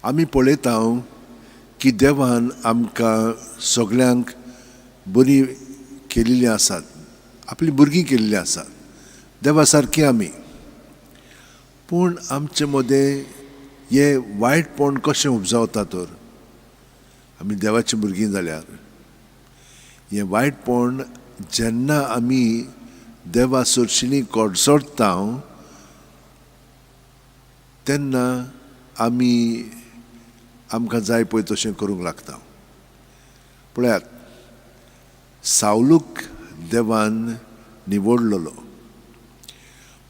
आमी पळयता की देवान आमकां सगल्यांक बरी केलेली आसात, आपलीं भुरगीं केल्लीं आसात, देवा सारकीं आमी. पूण आमचे मदें हें वायटपण कशें उपजावता तर? आमी देवाचीं भुरगीं जाल्यार हें वायटपण जेन्ना आमी देवा सरशीं कडसरता तेन्ना आमी आमकां जाय पळय तशें करूंक लागता. पळयात, सावलूक देवान निवडलेलो,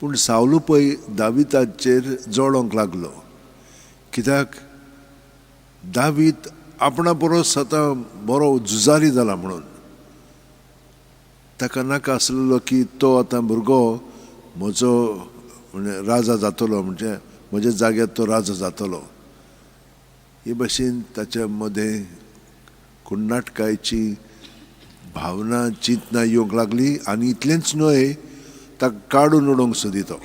पूण सावलू पळय दाविताचेर जळोंक लागलो. कित्याक? दावीत आपणा परस आतां बरो झुजारी जाला म्हणून ताका नाका आसलेलो की तो आतां भुरगो म्हजो म्हणजे राजा जातलो, म्हणजे म्हज्या जाग्यार तो राजा जातलो. हे भशेन ताच्या मदें कुन्नाटकायची भावना चिंतना येवंक लागली. आनी इतलेंच न्हय, ताका काडून उडोवंक सोदी, तो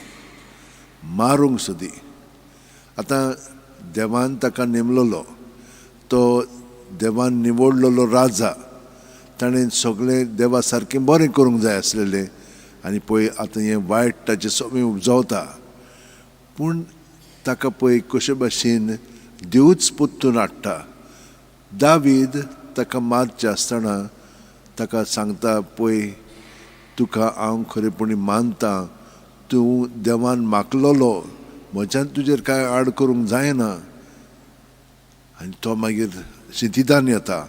मारूंक सोदी. आतां देवान ताका नेमलेलो, तो देवान निवडलेलो राजा, ताणें सगळें देवा सारकें बरें करूंक जाय आसलेलें. आनी पळय आतां हें वायट ताचें सगळें उपजावता. पूण ताका पळय कशे भाशेन देवूच परतून हाडटा. दावीद ताका मारचें आसतना ताका सांगता, पळय तुका हांव खरेपणी मानता, तूं देवान मागलेलो, म्हज्यान तुजेर कांय आड करूंक जायना. आनी तो मागीर शितिदान येता,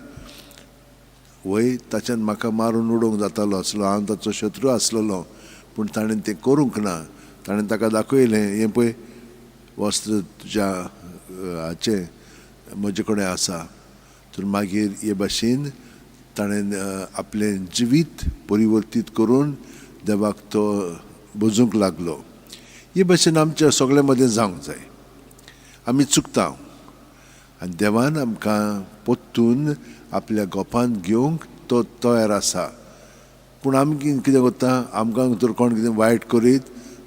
वय ताच्यान म्हाका मारून उडोवंक जातालो आसलो, हांव ताचो शत्रू आसलेलो, पूण ताणें तें करूंक ना. ताणें ताका दाखयलें, हें पळय वस्त्र तुज्या हाचें म्हजे कडेन आसा. तर मागीर हे भाशेन ताणें आपलें जिवीत परिवर्तीत करून देवाक तो बजूंक लागलो. हे भाशेन आमच्या सगळ्या मदें जावंक जाय. आमी चुकता आनी देवान आमकां परतून आपल्या गोपांत घेवंक तो तयार आसा. पूण आमी कितें करता, आमकां तर कोण कितें वायट करीत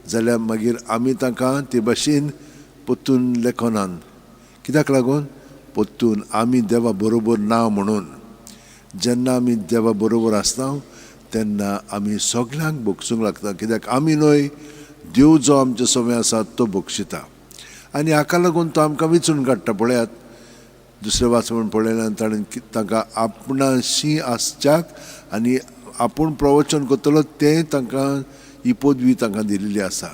जाल्यार मागीर आमी तांकां ते भाशेन परतून लेखनान. कित्याक लागून? परतून आमी देवा बरोबर ना म्हणून. जेन्ना आमी देवा बरोबर आसता तेन्ना आमी सगल्यांक बक्षूंक लागता. कित्याक आमी न्हय, देव जो आमचे सवे आसा तो बक्षिता. आनी हाका लागून तो आमकां विचून काडटा. पळयात, दुसरें वाचपण पळयल्यार ताणें तांकां आपणाशी आसच्याक आनी आपूण प्रवचन करतलो तें तांकां ही पदवी तांकां दिल्ली आसा.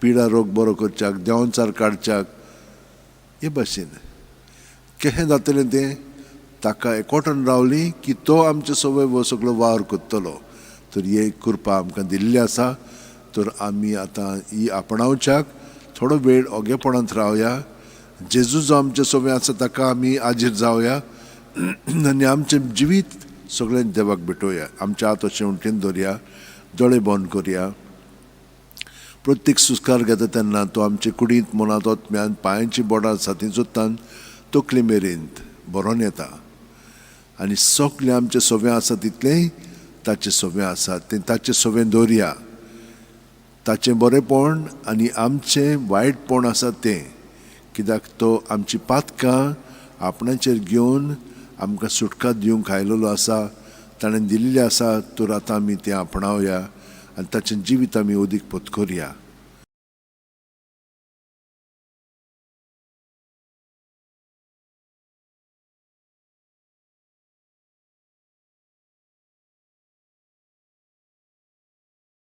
पिडा रोग बरो करच्याक, देंवचार काडच्याक, हे भाशेन कशें जातलें तें ताका एकवटून रावली की तो आमचे सवय हो सगळो वावर करतलो. तर हे कृपा आमकां दिल्ली आसा. तर आमी आतां ही आपणावच्याक थोडो वेळ ओगेपणांत रावया. जेजू जो आमचे सवय आसा ताका आमी आजीर जावया आनी आमचें जिवीत सगळें देवाक भेटोवया. आमच्या हात अशें उंटेन दवरया, दोळे बंद करया. प्रत्येक सुस्कार घेता तेन्ना तो आमचे कुडींत, मनांत, ओतम्यान, पांयांची बोडां साती जोतान तकले मेरेन भरोन येता. आनी सगळें आमचें सवें आसा तितलेंय ताचें सवें आसा तें ताचें सवें दवरया. ताचें बरेंपण आनी आमचें वायटपण आसा तें, कित्याक तो आमची पातकां आपणाचेर घेवन आमकां सुटका दिवंक आयलेलो आसा, ताणें दिल्लें आसा. तर आतां आमी तें आपणावया आनी ताचें जिवीत आमी अदीक पत्करया.